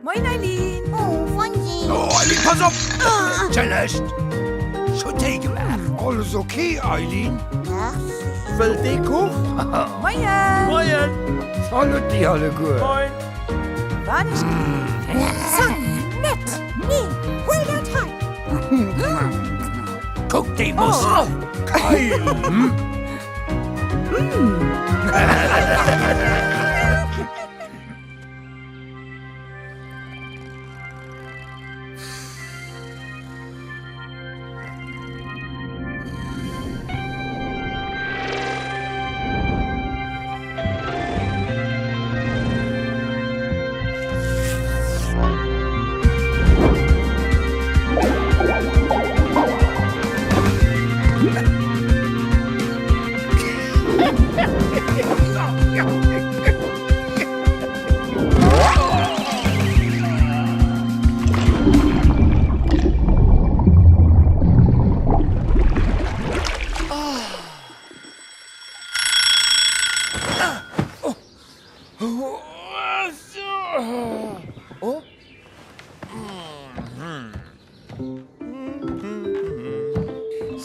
Moin Eileen! Oh, Fonsi! Oh, Eileen, pass op! Entschëllegt! Ech hunn Téi gemaach. Alles ok, Eileen? Merci. Wëllt ee Kuch? Moien! Moien! Saluti alleguer! Moin! Wann ech Zank net! Nee, huel dat hei! Kuck déi Muskel! Geil!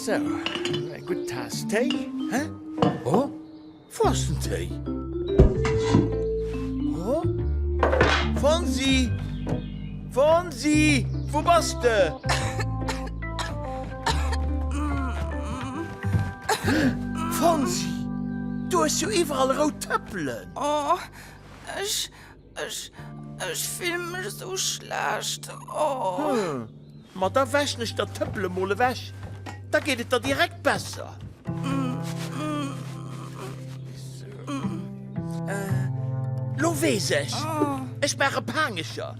Sou, eng gutt Taass Téi, hä? Oh, wou ass den Téi? Oh, Fonsi! Fonsi, wou bass de? Fonsi, du hues jo iwwerall rout Tëppelen! Oh, ech, ech, ech fille mech esou schlecht. Oh. Hm, ma da wäschen ech der d'Tëppele mol ewech, da geet et der direkt besser. Lo weess ech, ech maache Paangecher.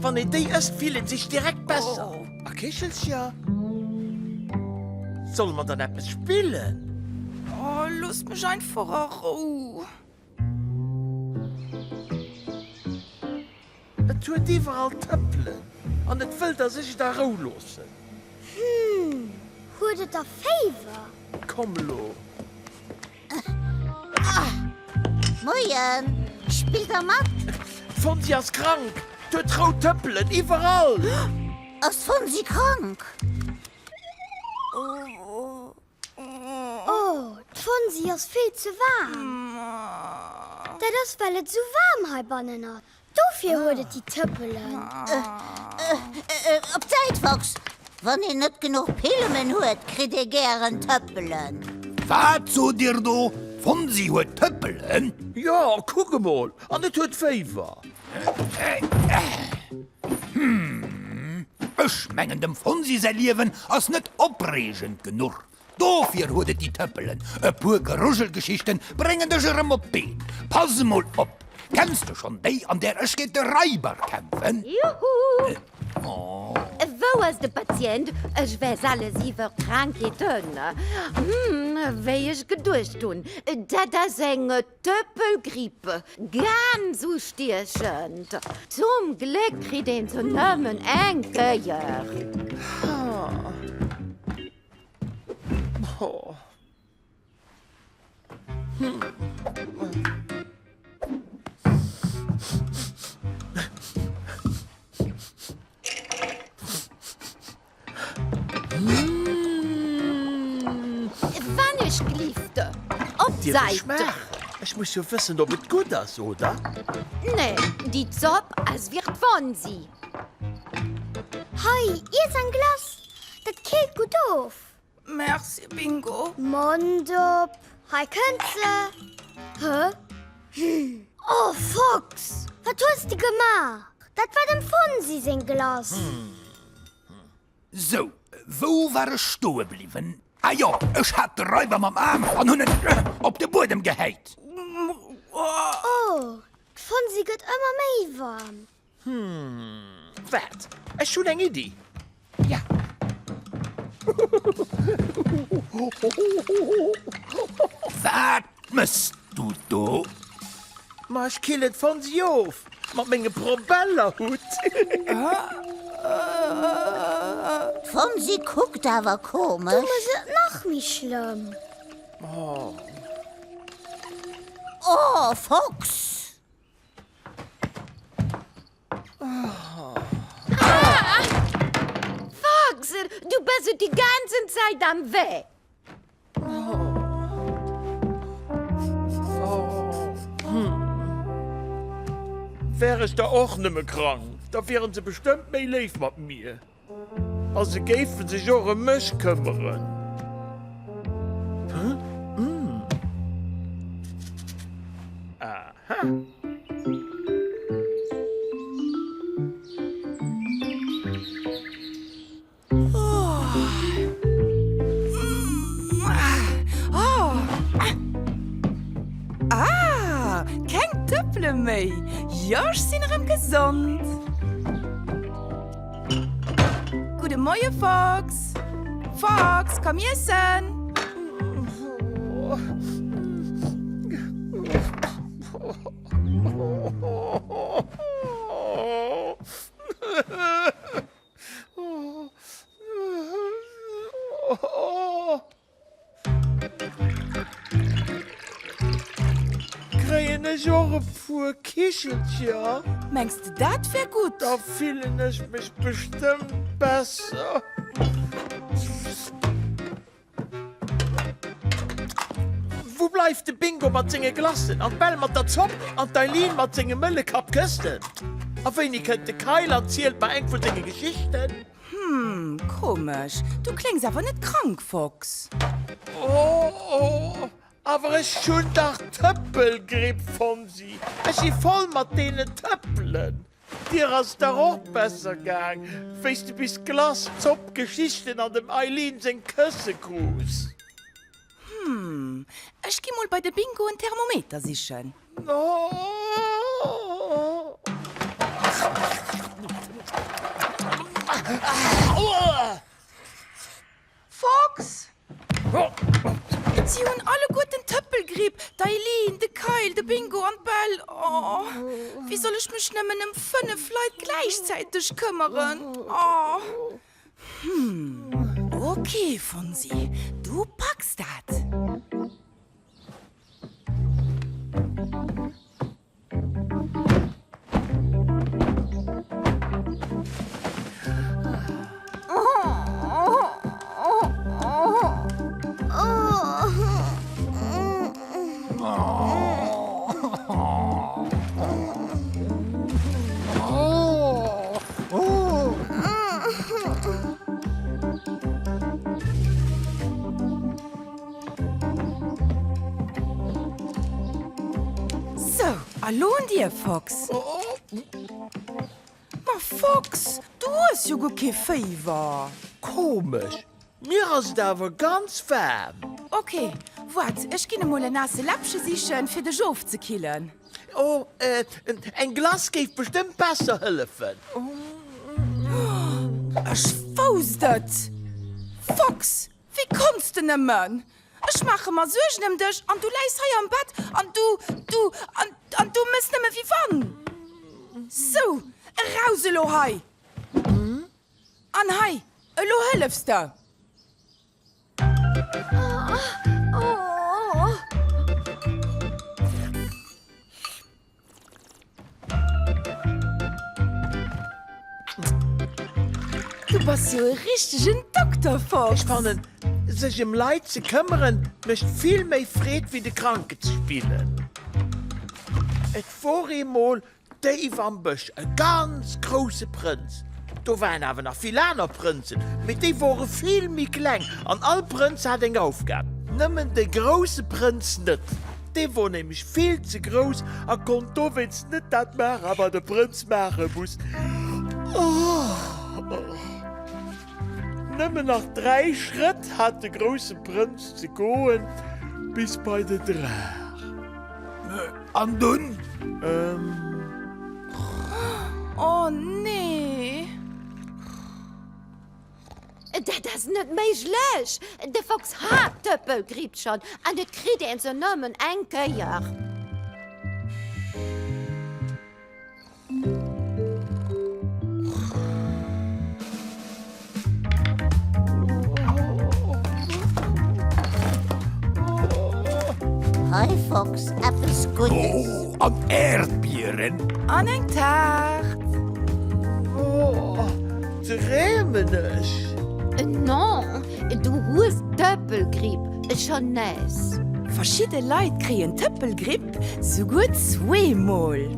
Wann een déi ësst, fillt een sech direkt besser. A Kichelcher? Solle mer dann eppes spillen? Oh, loosst mech einfach a Rou. Et huet iwwerall Tëppelen an et wëll, dass ech et a Rou loossen. Hm, huet et da Féiwer? Komm elo. Moien, spillt der mat? D'Fonsi ass krank, 't huet rout Tëppelen iwwerall. Ass d'Fonsi krank? Oh, d'Fonsi ass vill ze waarm. Dat ass well et sou waarm heibannen ass. Dofir huet et déi Tëppelen. Op d'Säit, Fox! Wann een net genuch Pillemen huet, kritt ee gären Tëppelen. Wat sot Dir do? D'Fonsi huet Tëppelen? Jo, kuck emol, an et huet Féiwer. Hm, ech mengen dem Fonsi säi Liewen ass net opreegend genuch. Dofir huet et déi Tëppelen. E puer Grujelgeschichten bréngen dech erëm op d'Been. Pass emol op, kenns de schonn déi, an där ech géint de Raiber kämpfen? Juhu! Wou ass de Patient? Ech weess alles iwwer Krankheeten. Hm, wéi ech geduecht hunn, dat ass eng Tëppelgripp. Ganz ustiechend. Zum Gléck kritt een se nëmmen eng Kéier. Wann ech glift, op d'Säit. Ech muss jo wëssen, ob et gutt ass, oder? Nee, déi Zopp ass fir d'Fonsi. Hei, iess eng Glace. Dat killt gutt of. Merci, Bingo. Mond op, hei kënnt se. Hä? Oh, Fox, wat hues de gemaach? Dat war dem Fonsi seng Glace. Sou, wou war ech stoe bliwwen? Ah jo, ech hat de Raiber mam Aarm an hunn en op de Buedem gehäit. Oh, d'Fonsi gëtt ëmmer méi waarm. Hm, waart, ech hunn eng Iddi. Ja. Wat mëss du do? Ma ech killen d'Fonsi of mat mengem Propellerhutt. D'Fonsi kuckt awer komesch. Du mëss et nach méi schlëmm. Oh, Fox! Du bass et déi ganzen Zäit am Wee. Wär ech da och nëmme krank, da wieren se bestëmmt méi léif mat mir a se géife sech och ëm mech këmmeren. Aha. Ah, keng Tëppele méi! Jo, ech sinn erëm gesond! Gudde Moie, Fox! Fox, komm iessen! Kréien ech och e puer Kichelcher? Mengs de dat wär gutt? Da fillen ech mech bestëmmt besser. Wou bleift de Bingo mat senge Glacen an d'Belle mat der Zopp an d'Eileen mat senge mëlle Kappkëschten? A wéini kënnt de Kyle an zielt mer eng vu senge Geschichten? Hm, komesch, du kléngs awer net krank, Fox. Oh, awer ech hunn dach Tëppelgripp, Fonsi. Ech si voll mat deenen Tëppelen. Dir ass dach och besser gaang, wéi s de bis Glace, Zopp, Geschichten an dem Eileen seng Kësse krus. Hm, ech gi mol bei de Bingo en Thermometer sichen. Fox! Si hunn alleguerten Tëppelgripp, d'Eileen, de Kyle, de Bingo an d'Belle. Oh, wéi soll ech mech nëmmen ëm 5 Leit gläichzäiteg këmmeren? Oh. Hm, ok, Fonsi, du packs dat. Sou, a lo un dir, Fox. Ma Fox, du hues jo guer kee Féiwer. Komesch, mir ass et awer ganz waarm. Ok, waart, ech ginn emol en naasse Läppche sichen, fir dech ofzekillen. Oh, eng Glace géif bestëmmt besser hëllefen. Ech wousst et! Fox, Wéi konns de nëmmen? Ech maache mer Suergen ëm dech an du läis hei am Bett an du, du, an, an du mëss nëmme wéi wann. Sou, eraus elo hei! An hei, elo hëllefs de! Du bass jo e richtegen Dokter, Fox! Ech fannen, sech em Leit ze këmmeren mécht vill méi Freed wéi de Kranke ze spillen. Et wor eemol déif am Bësch e ganz grousse Prënz. Do waren awer nach vill aner Prënzen, mee déi wore vill méi kleng an all Prënz hat eng Aufgab. Nëmmen de grousse Prënz net. Dee wor nämlech vill ze grouss a konnt dowéinst net dat maachen, wat e Prënz maache muss. Nëmmen nach 3 Schrëtt hat de grousse Prënz ze goen bis bei de Draach. An dunn? Oh nee! Dat ass net méiglech! De Fox hat d'Tëppelgripp schonn an et kritt een se nëmmen eng Kéier. Hei Fox, eppes Guddes. Oh, an Äerdbieren. An eng Taart. Oh, dreemen ech? Non, du hues Tëppelgripp, schonn nees. Verschidde Leit kréien Tëppelgripp souguer zweemol.